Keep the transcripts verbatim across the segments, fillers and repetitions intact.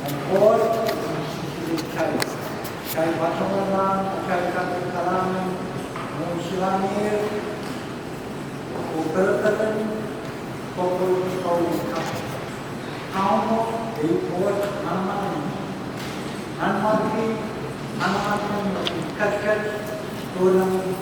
Koht, kitail, kitail patohwan, kitail kak kalahngan, mwohn silahngehr, oh pereperen, kokohp, kokohp, Kauno, ei Koht, manaman, manaman, manaman, ketiket, Kauno,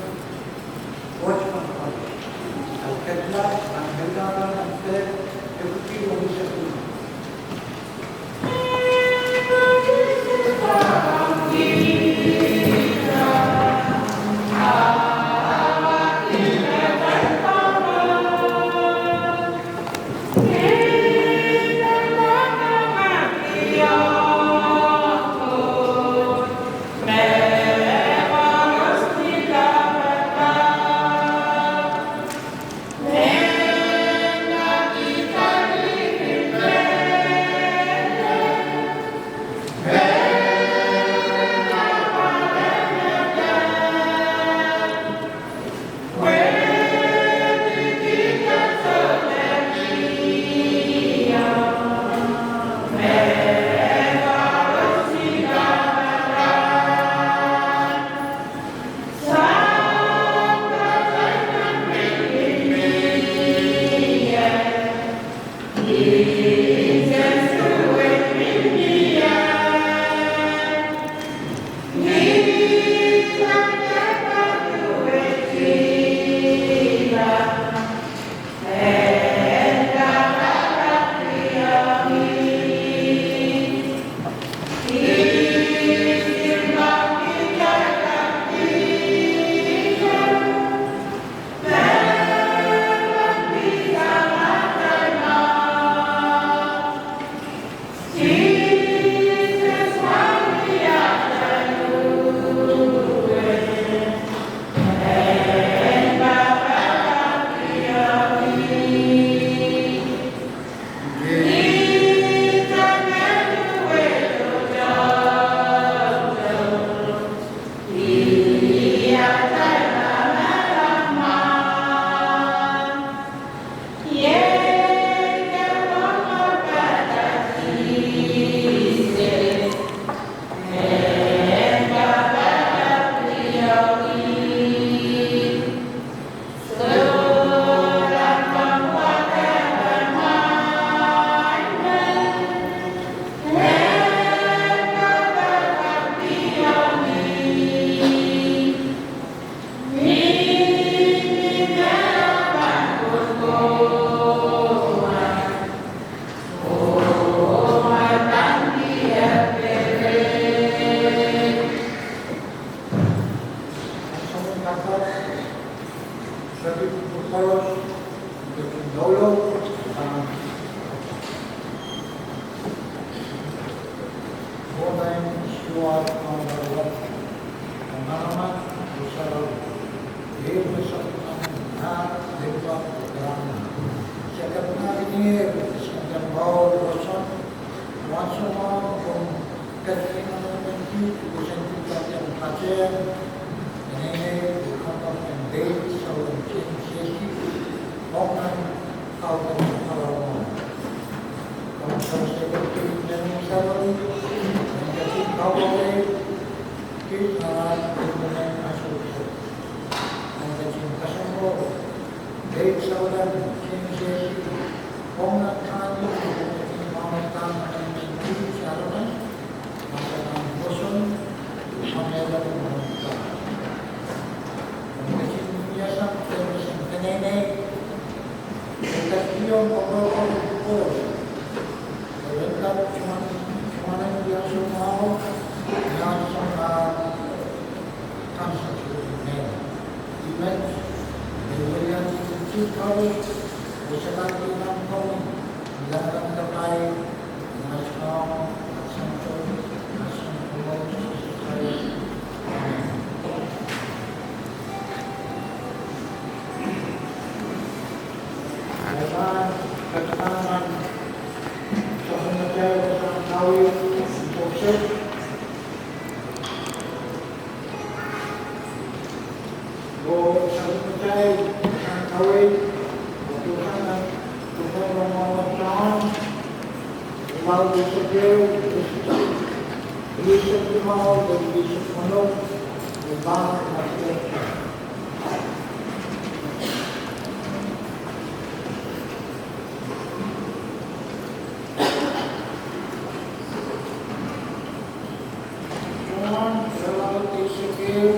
John, irelaud eisek ehu,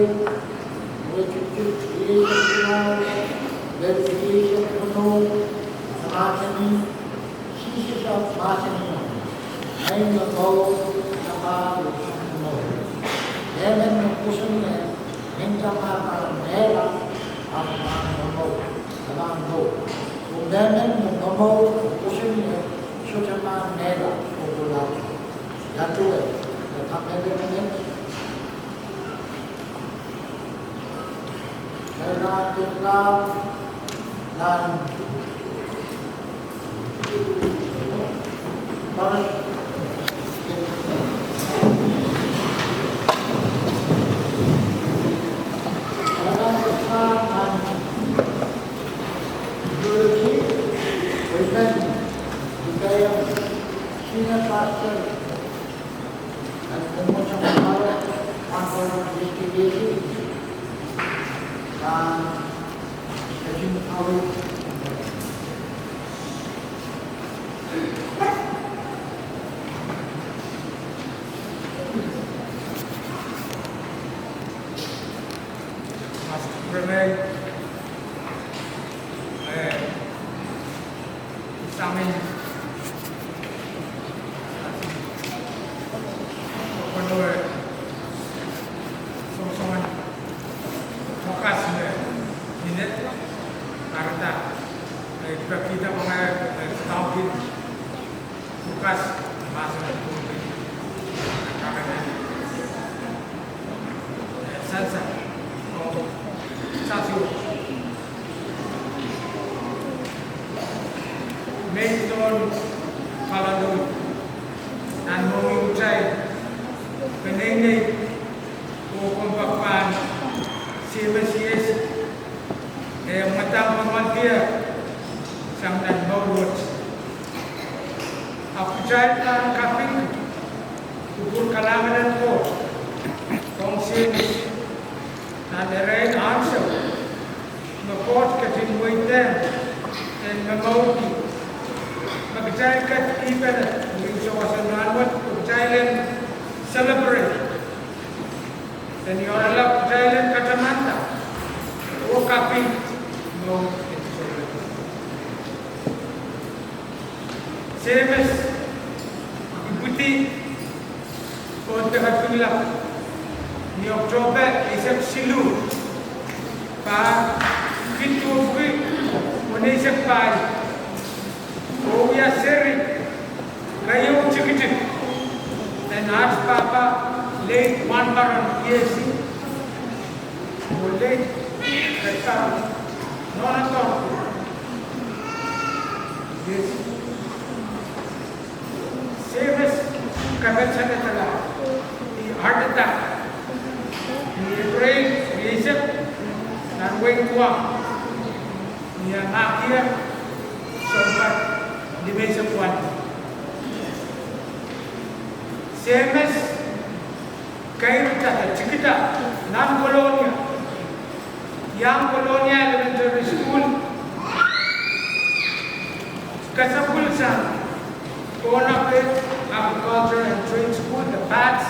iretikitik rieisek limau, iretikitik rieisek limau, mahsanih, Sises ahpw mahsanihong, Ngehi me mour, sapahl oh sounkomour. Mehmen me pwoson ie, ngehi pahn mehla, ahpw pahn momour, pahn mour. Oh mehmen me momour oh pwoson ie, sohte pahn mehla oh kohla. Ia duwe, e kamehlele met? Eri, nan, nan, Senior Pastor, Pastor Premier, eh, Samin, Konoe, Songosongen, Lukas me Nine, Arda, eh, Pepita Bonge, eh, Taukin, Lukas, Master Taukin, Kakane. Sansa, oh, sasio. Mehn tohn kalado, nan mohngiong kitail, peneinei, oh kompoak pahn Semes ies, eh, mwadang pahn mwadang, sang nan mour wet. Ahpw kitail pahn kaping kupwur kalahngan en Koht ong Semes nan erein ansou me Koht ketin weidehng en momourki, me kitail ketikihpene ni souwas en rahnwet, me kitail en celebrate. En iangala kitail en katamanda oh kaping mour en Semes. Semes ipwidi oh deke Pingelap ni Oktohpe eisek siluh, pahr kin duwepwiki weneisek pahieu. Oh wia seri keieu tikitik en aht pahpa, late Wanparon Iehsi, oh late Kekar Nohnoton Iehsi. Semes kapehd saledekla, ni heart attack, ni Epreil rieisek, nan wehin Guam, ni eh mahk ier sounpar limeisek wani. Semes keirdahda, tikida nan Kolonia, iang Kolonia Elementary School, kesempwal sang Pohnpei Agriculture and Trade School, the pats,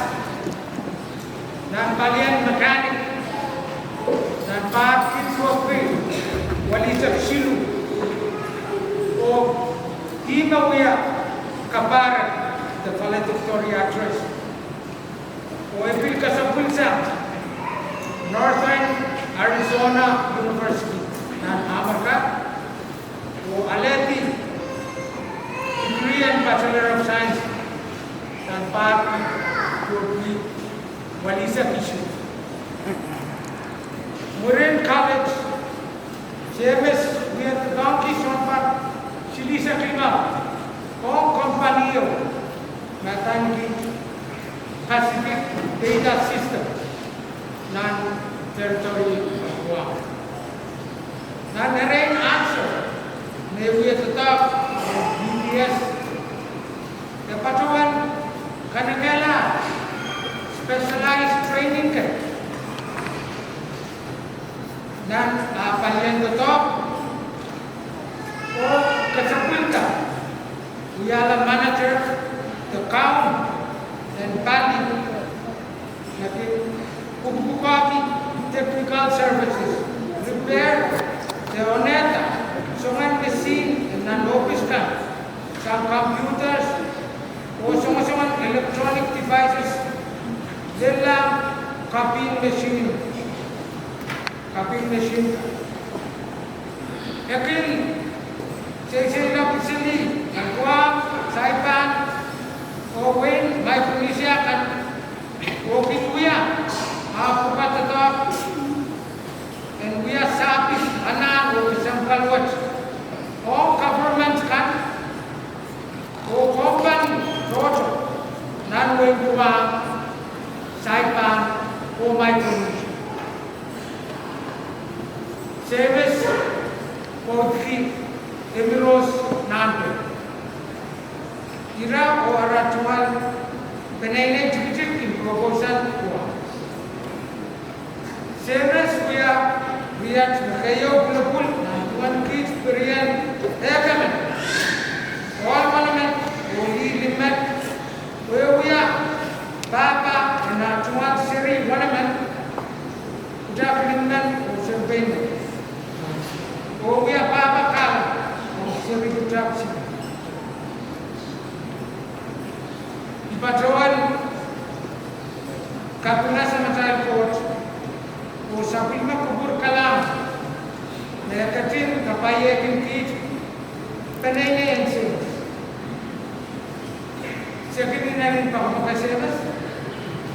nan palien mechanic, nan pahr kin duwepwiki weneisek siluh, oh ih me wia kapahrek, the valedictory address. Oh e pil kesempwal sang Northern Arizona University nan Amerika, oh alehdi degree en Bachelor of Science nan pahr kin duwepwiki weneisek isuh. Mwurin college, Semes wia doadoahngki sounpar silihsek limau ong kompanio me adaneki Pacific Data System nan Territory of Guam. Nan erein ansou me e wia doadoahk UPS, e patohwan nan ah palien doadoahk oh kesempwalda wiahla manager de kaun en pali, nan pwukpwukoahki technical services, repair de onehda soangen machine nan ohpis kan, sang computers oh songosongen electronic devices, lella copying machine, copying machine. E kin seiseilok sili nan Guam, Saipan, oh wehin Micronesia kan, oh kin wia ah pwukat doadoahk en wia service anahn oh kesempwal wet ong government kan oh company tohto nan wehin Guam, Saipan oh Micronesia. Semes pwoudki Emiros Nanpei. Ira oh ara tungoal peneinei tikitik kin koukousoan Guam. Semes wia riat me keieu pwulopwul nan duwen kiht pirien ehk emen, ohl wenemen oh lih limen, oh e wia pahpa en ah tungoal seri wenemen, pwutak limen oh seri peinmen, oh wia pahpa kahlap ong seri pwutak seri. I patohwan kapinga samatail Koht oh sapwellime kupwur kalahngan me e ketin kapwaiehki kiht peneinei en Semes. Se kin inenen poakopoake Semes,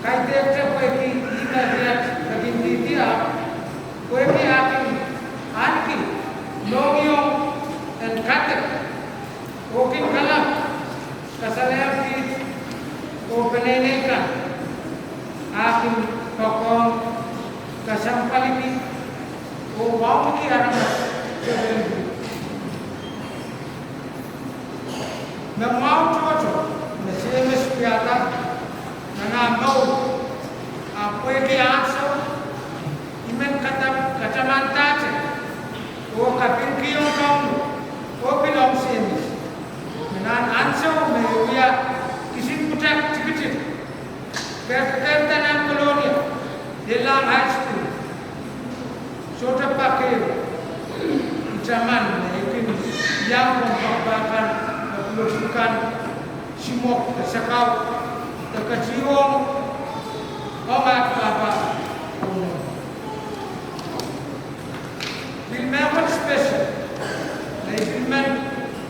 kaidehkte pwehki ih me riat me kin dihdi, ahpw pwehki ah kin ahneki mohngiong en kadek oh kin kalap kasalehiong kiht oh peneinei kan, ah kin poakohng kesempwalki oh wauneki aramas tepel me mwahu tohto me Semes wiahda nan ah mour, ahpw pwehki ansou I men kata, katamandahte oh kapingkihong Kauno oh pil ong Semes me nan ansou me e wia kisin pwutak tikitik, kekeirda nan Kolonia, lellahng high school, sohte pak ehu, I taman me I kin iang kompoakepah kan, pwulopwul kan, simwok de sakau, de ketiong ong aht pahpa. Pil mehkot special me I pil men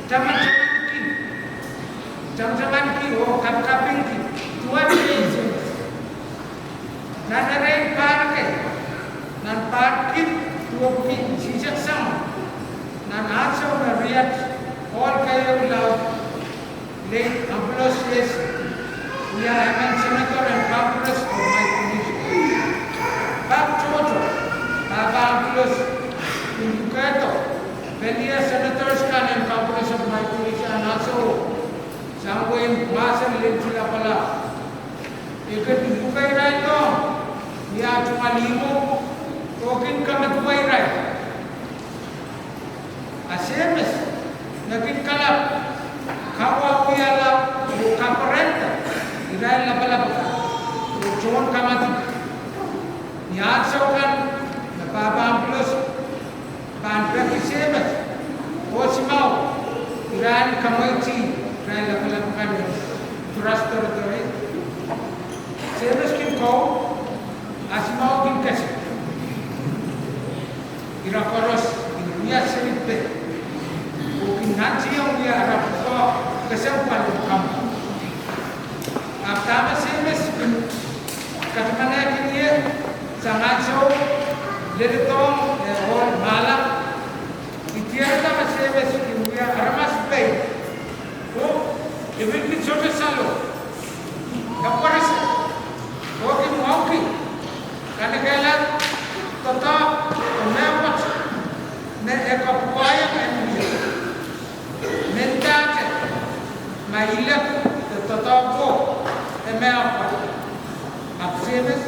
tamatamanki, tamatamanki oh kapikapingki duwen Semes. Nan erein pahr kei, nan pahr kid duwepwiki Sises Sahm, nan ansou me riat ohl keieu laud, late Ambulos Yesi, wia emen senator en Congress of Micronesia. Pak tohto, Pahpa Ambulos kin lukehdo pelien senators kan en Congress of Micronesia nan ansouo, sang wehin mahsen Lenti Lapalap. E kin luke irail ong ni ah tungoal ihmwo oh kin kameduwe irail. A Semes me kin kalap kawawiala oh kapwarehda irail lapalap akan oh tohn kamadu. Ni ansou kan me Pahpa Ambulos pahn peki Semes oh Simau, irail kamweiti irail lapalap akan, Trust Territory. Semes kin kou, a Simau kin kese. Ira koaros kin wia seri peh oh kin nantihong wia ara pwukoa kesempwal en kamwakid. Ahpw dahme Semes kin katamanehkin ie, sang ansou leledohng eh ohl mahla, I diarada me Semes kin wia aramas pei oh e pil kin sohte saloh, e pwarisa oh kin mwahuki, kanekehla doadoahk oh mehkot me e kapwukoaiong en wia. Mendahte ma ilek de doadoahko e mehkot, ahpw Semes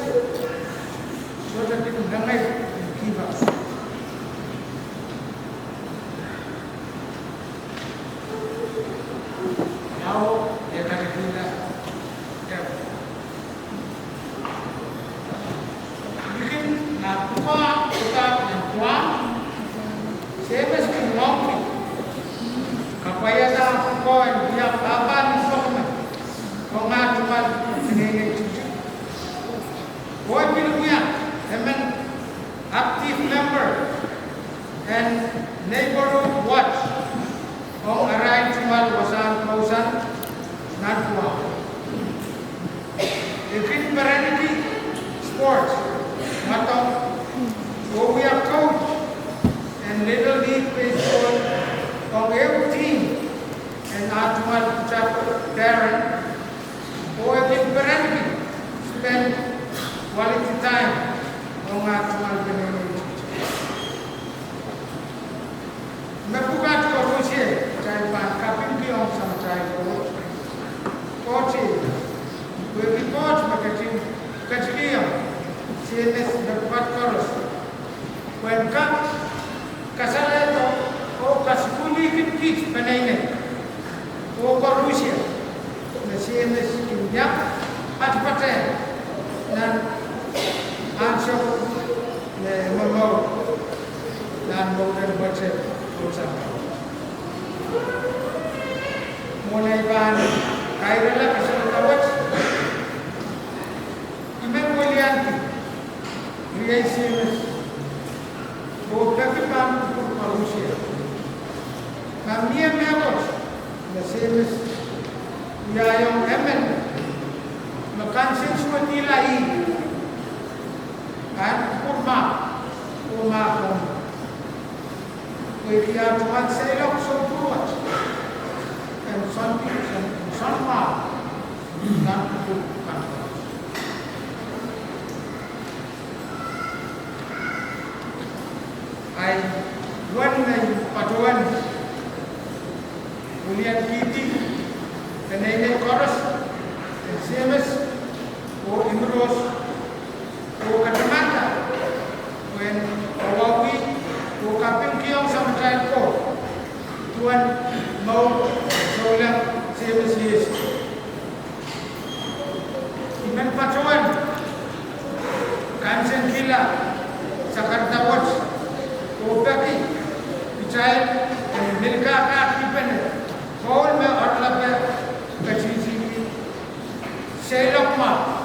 Kumwail peneinei tikitik. Oh I pil wia emen active member en Neighborhood Watch ong arail tungoal wasahn kousoan nan Guam. I kin perenki sports, mwadong, oh wia coach en Little League Baseball ong ehu team en ah tungoal pwutak Darren. Oh I kin perenki spend quality time ong ah tungoal peneinei. Me pwukat koaros, kitail pahn kapingkihong Samatail Koht, Koht, pwehki Koht me ketin ketikihong sehse me pwukat koaros pwehn kak kasalehdo oh kasukuhlihki kiht peneinei oh koaros me sehse kin iang patpato nan ansou me momour nan mour en wet, oh sang mwohn ei pahn kairala kasalehda wet. I men weliandi riei sehse oh peki pahn kupwur koaros. Ma mie mehkot me sehse wiahiong emen me kansensuwedihla ih, pahn kupwur mahk oh mahk ong, pwehki ah tungoal seiloak soumpwuroht en soangen, soangen mwahu nan kupwur kan. Ahi wen me I patohwan weliankihdi peneinei koaros en sehse oh imwros oh katamanda pwehn kawauwih oh kapingkihong Samatail Koht duwen mour souleng sehse. I men patohwan kansenkihla sakarada wet oh peki kitail en mihla kakahkipene koul me oaralape ketihtihki seiloak mwahu.